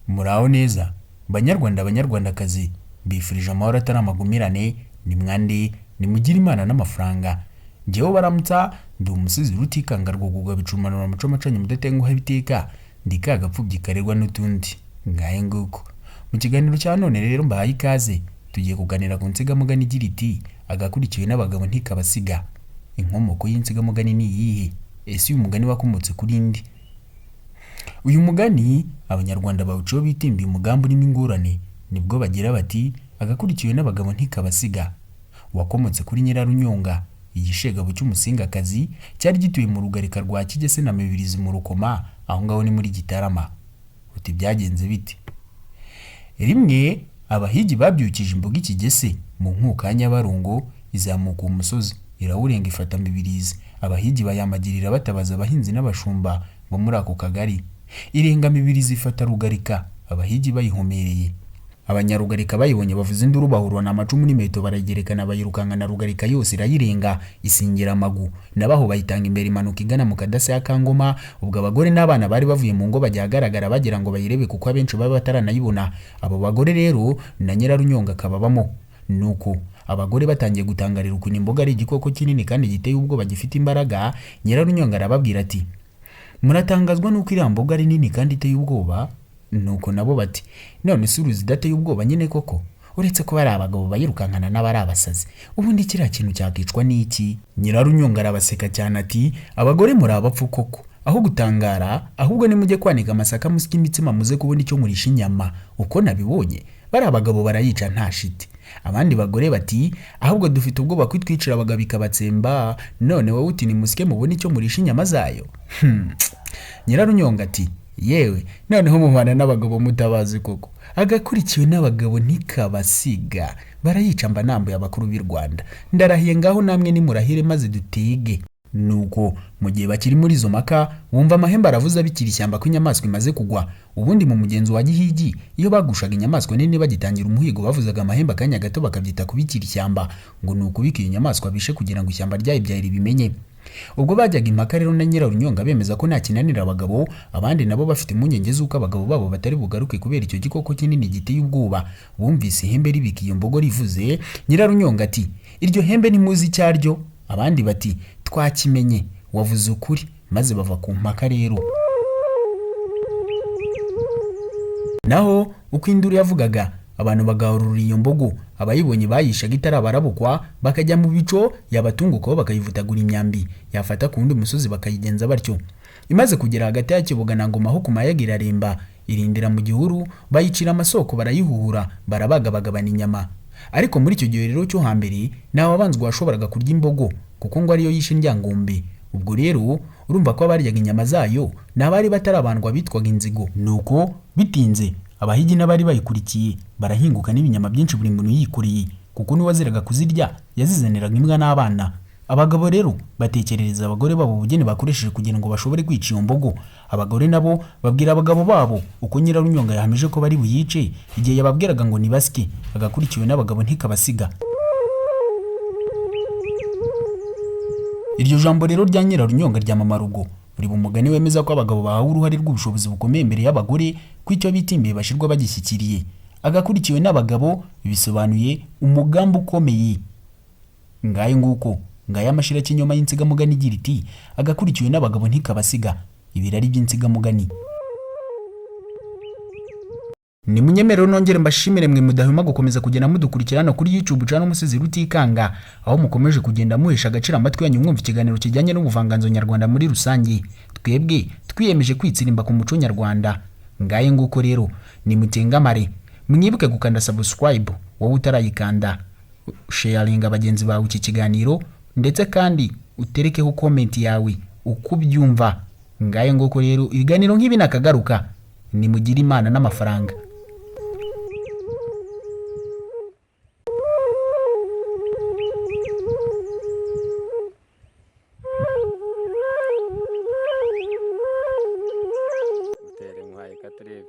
Muraho neza banyarwanda banyarwandakazi, mbifurije amahoro atari amagumirane, ni mwande nimugire Imana n'amafaranga. Njyewe baramutsa ndi umusizi Rutikanga rwuguga bicumanura umuco macanye mudatenguha ibiteka, ndi ka gapfubyi karerwa n'utundi. Ngahe nguko. Mu kiganiro cya none rero mbahaye ikaze, tugiye kuganira ku nsigamugani igira iti agakurikiwe n'abagabo ntikabasiga. Inkomoko y'insigamugani ni iyihe? Ese uyu mugani wakomotse kuri nde? Uyu mugani Abanyarwanda bawuciyeho bitimbiye umugambi urimo ingorane, nibwo bagira bati agakurikiwe n'abagabo ntikabasiga. Wakomotse kuri Nyirarunyonga, igishegabo cy'Umusingakazi cyari gituye mu Rugarika rwa Kigese na Mibirizi mu Rukoma, aho ngaho ni muri Gitarama. Uti byagenze bite? Rimwe abahigi babyukije imboga ikigese mu nkuka ya Nyabarongo, izamuka uwo musozi irawurenga ifata Mibirizi. Abahigi bayamagirira batabaza abahinzi n'abashumba bo muri ako kagari. Irenga Mibirizi ifata Rugarika, abahigi bayihomereye. Abanyarugarika bayibonye bavuza induru bahurana amacumu n'imiheto barayigerekana bayirukankana Rugarika yose irayirenga isingira amagu. Nabaho bayitanga imbere imanuka igana mu Kadasaya ka Ngoma, ubwo abagore n'abana bari bavuye mu ngo bajya ahagaragara bagira ngo bayirebe kuko abenshi baba bataranayibona. Abo bagore rero na Nyirarunyonga akababamo. Nuko abagore batangiye gutangarira ukuntu imboga ari igikoko kinini kandi giteye ubwoba gifite imbaraga, Nyirarunyonga arababwira ati muratangazwa n'uko iriya mboga ari nini kandi iteye ubwoba? Nuko nabo bati none se uruzi idateye ubwoba nyine koko? Uretse ko bari abagabo bayirukankana n'abari abasazi, ubundi kiriya kintu cyakicwa n'iki? Nyirarunyonga arabaseka cyane ati abagore muri abapfu koko, aho gutangara ahubwo nimujye kwanika amasaka musye imitsima muze kubona icyo murisha inyama, uko nabibonye bari abagabo barayica nta shiti. Abandi bagore bati ahubwo dufite ubwoba ko itwicira abagabo ikabatsemba, none wowe uti nimusye mubone icyo murisha inyama zayo? Nyirarunyonga ati yewe noneho mubana n'abagabo mutabazi koko, agakurikiwe n'abagabo ntikabasiga, barayica mba nambuye abakuru b'i Rwanda, ndarahiye ngaho namwe nimurahire maze dutege. Nuko mu gihe bakiri muri izo mpaka bumva amahembe aravuze abikira ishyamba ko inyamaswa imaze kugwa. Ubundi mu mugenzo wa gihigi iyo bagushaga inyamaswa nini bagitangira umuhigo bavuzaga amahembe akanya gato bakabyita kubikira ishyamba, ngo ni ukubika iyo nyamaswa bishe kugira ngo ishyamba ryayibyaye ribimenye. Ubwo bajyaga impaka rero na Nyirarunyonga bemeza ko nta kinanira abagabo, abandi nabo bafite impungenge z'uko abagabo babo batari bugaruke kubera icyo gikoko kinini giteye ubwoba. Bumvise ihembe ribika iyo mbogo rivuze, Nyirarunyonga ati iryo hembe ntimuzi icyo aryo? Abandi bati twakimenye, wavuze ukuri, maze bava ku mpaka rero. Naho uko induru yavugaga abantu bagahurura iyo mbogo, abayibonye bayishaga itarabarabukwa bakajya mu bico, yabatungukaho bakayivutagura imyambi, yafata ku wundi musozi bakayigenza batyo. Imaze kugera hagati ya Kiboga na Ngoma ho ku Mayaga iraremba, irindira mu gihuru, bayicira amasoko barayihuhura, barabaga bagabana inyama. Ariko muri icyo gihe rero cyo hambere nta wabanzwe washoboraga kurya imbogo kuko ngo ariyo yishe Indyangombe. Ubwo rero urumva ko abaryaga inyama zayo ni abari batarabandwa bitwaga inzigo. Nuko bitinze abahigi n'abari bayikurikiye barahinguka n'ibinyama byinshi buri muntu yikoreye, kuko n'uwaziraga kuzirya yazizaniraga imbwa n'abana. Abagabo rero batekerereza abagore babo ubugeni bakoresheje kugira ngo bashobore kwica iyo mbogo. Abagore nabo babwira abagabo babo uko Nyirarunyonga yahamije ko bari buyice igihe yababwiraga ngo nibasye, agakurikiwe n'abagabo ntikabasiga. Iryo jambo rero rya Nyirarunyonga ryamamara ubwo riba umugani wemeza ko abagabo bahawe uruhare rw'ubushobozi bukomeye imbere y'abagore, ko icyo bitimbiye bashirwa bagishyikiriye. Agakurikiwe n'abagabo bisobanuye umugambi ukomeye. Ngayo nguko, ngayo amashirakinyoma y'insigamugani igira iti agakurikiwe n'abagabo ntikabasiga. Ibirari by'insigamugani. Nimunyemerere nongere mbashimire mwe mudahwema gukomeza kugenda mudukurikira hano kuri YouTube channel Umusizi Rutikanga, aho mukomeje kugenda muhesha agaciro amatwi yanyu mwumva ikiganiro kijyanye n'ubuvanganzo nyarwanda muri rusange. Twebwe twiyemeje kwitsirimba ku muco nyarwanda. Ngaye nguko rero, nimutengamare, mwibuke gukanda subscribe wowe utarayikanda, sharinga bagenzi bawe iki kiganiro, ndetse kandi uterekeho comment yawe uko ubyumva. Ngaye nguko rero, ibiganiro nk'ibi nakagaruka. Nimugire Imana n'amafaranga. Utere inkwaya katurebe.